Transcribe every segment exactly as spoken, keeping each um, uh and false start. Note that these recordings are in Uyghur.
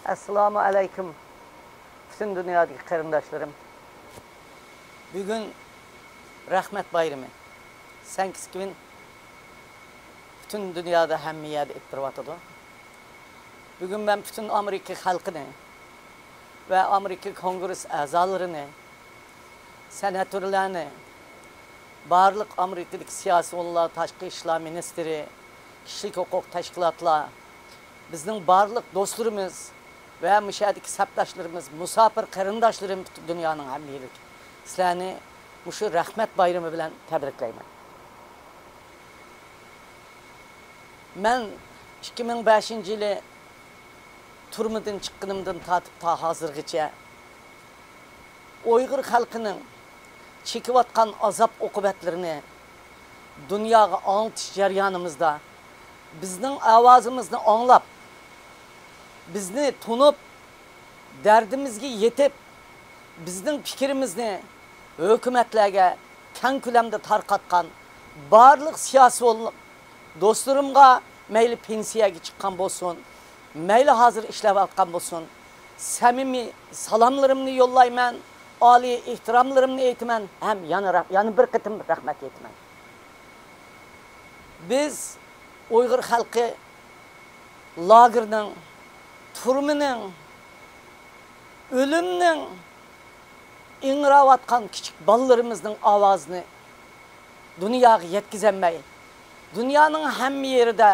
ئەسسالامۇ ئەلەيكۇم، پۈتۈن دۇنيادىكى قېرىنداشلىرىم. بۈگۈن رەھمەت بايرىمى. سەنكىسكىۋىن پۈتۈن دۇنيادا ھەممە يەردە ئېلىپ بېرىلىۋاتىدۇ. بۈگۈن مەن پۈتۈن ئامېرىكا خەلقىنى ۋە ئامېرىكا كونگرېس ئەزالىرىنى، سېناتورلارنى، بارلىق ئامېرىكىدىكى سىياسىيونلار، تاشقى ئىشلار مىنىستىرى، كىشىلىك ھوقۇق تەشكىلاتلار، بىزنىڭ بارلىق دوستلىرىمىز ۋە مۇشۇ يەردىكى سەپداشلىرىمىز، مۇساپىر قېرىنداشلىرىم، پۈتۈن دۇنيانىڭ ھەممە يېرىدىكى، سىلەرنى مۇشۇ رەھمەت بايرىمى بىلەن تەبرىكلەيمەن. مەن ئىككى مىڭ بەشىنچى يىلى تۈرمىدىن چىققىنىمدىن تارتىپ تا ھازىرغىچە ئۇيغۇر خەلقىنىڭ چېكىۋاتقان ئازاب-ئوقۇبەتلىرىنى دۇنياغا ئاڭلىتىش جەريانىمىزدا، بىزنىڭ ئاۋازىمىزنى ئاڭلاپ، بىزنى تونۇپ، دەردىمىزگە يېتىپ، بىزنىڭ پىكرىمىزنى ھۆكۈمەتلەرگە كەڭ كۆلەمدە تارقاتقان بارلىق سىياسىيونلۇق دوستلىرىمغا، مەيلى پېنسىيەگە چىققان بولسۇن، مەيلى ھازىر ئىشلەۋاتقان بولسۇن، سەمىمىي سالاملىرىمنى يوللايمەن، ئالىي ئېھتىراملىرىمنى ئېيتىمەن ھەم يەنە رەھ-، يەنە بىر قېتىم رەھمەت ئېيتىمەن. بىز ئۇيغۇر خەلقى لاگېرنىڭ، تۈرمىنىڭ، ئۆلۈمنىڭ ئىڭراۋاتقان كىچىك بالىلىرىمىزنىڭ ئاۋازىنى دۇنياغا يەتكۈزەلمەي، دۇنيانىڭ ھەممە يېرىدە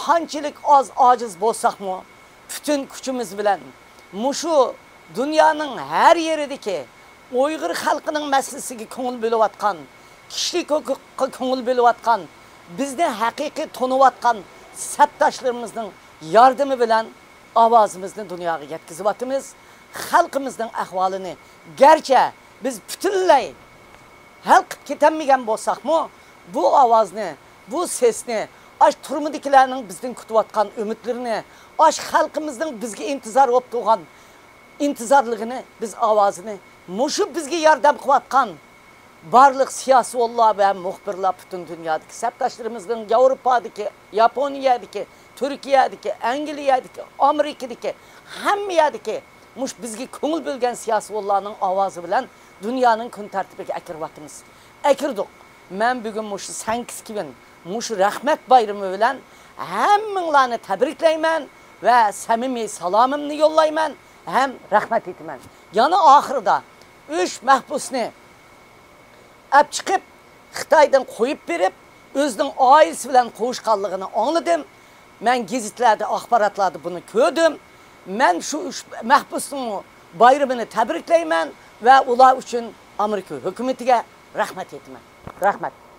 قانچىلىك ئاز ئاجىز بولساقمۇ، پۈتۈن كۈچىمىز بىلەن مۇشۇ دۇنيانىڭ ھەر يېرىدىكى ئۇيغۇر خەلقىنىڭ مەسىلىسىگە كۆڭۈل بۆلۈۋاتقان، كىشىلىك ھوقۇققا كۆڭۈل بۆلۈۋاتقان، بىزنى ھەقىقىي تونۇۋاتقان سەپداشلىرىمىزنىڭ ياردىمى بىلەن ئاۋازىمىزنى دۇنياغا يەتكۈزۈۋاتىمىز. خەلقىمىزنىڭ ئەھۋالىنى گەرچە بىز پۈتۈنلەي ھەل قىلىپ كېتەلمىگەن بولساقمۇ، بۇ ئاۋازنى، بۇ سېسنى، ئاش تۈرمىدىكىلەرنىڭ بىزدىن كۈتۈۋاتقان ئۈمىدلىرىنى، ئاش خەلقىمىزنىڭ بىزگە ئىنتىزار بولۇپ تۇرغان ئىنتىزارلىقىنى بىز ئاۋازىنى مۇشۇ بىزگە ياردەم قىلىۋاتقان بارلىق سىياسىيونلار ۋە مۇخبىرلار، پۈتۈن دۇنيادىكى سەپداشلىرىمىزنىڭ، ياۋروپادىكى، ياپونىيەدىكى، تۈركىيەدىكى، ئەنگلىيەدىكى، ئامېرىكىدىكى، ھەممە يەردىكى مۇشۇ بىزگە كۆڭۈل بۆلگەن سىياسىيونلارنىڭ ئاۋازى بىلەن دۇنيانىڭ كۈن تەرتىپىگە ئەكىرىۋاتىمىز. ئەكىردۇق. مەن بۈگۈن مۇشۇ سەنكىسكىۋىن، مۇشۇ رەھمەت بايرىمى بىلەن ھەممىڭلارنى تەبرىكلەيمەن ۋە سەمىمىي سالامىمنى يوللايمەن ھەم رەھمەت ئېيتىمەن. يەنە ئاخىرىدا ئۈچ مەھبۇسنى ئەپ چىقىپ، خىتايدىن قويۇپ بېرىپ، ئۆزىنىڭ ئائىلىسى بىلەن قوۋۇشقانلىقىنى ئاڭلىدىم. مەن گېزىتلەردە، ئاخباراتلاردا بۇنى كۆردۈم. مەن شۇ ئۈچ مەھبۇسنىڭ بايرىمىنى تەبرىكلەيمەن ۋە ئۇلار ئۈچۈن ئامېرىكا ھۆكۈمىتىگە رەھمەت ئېيتىمەن. رەھمەت.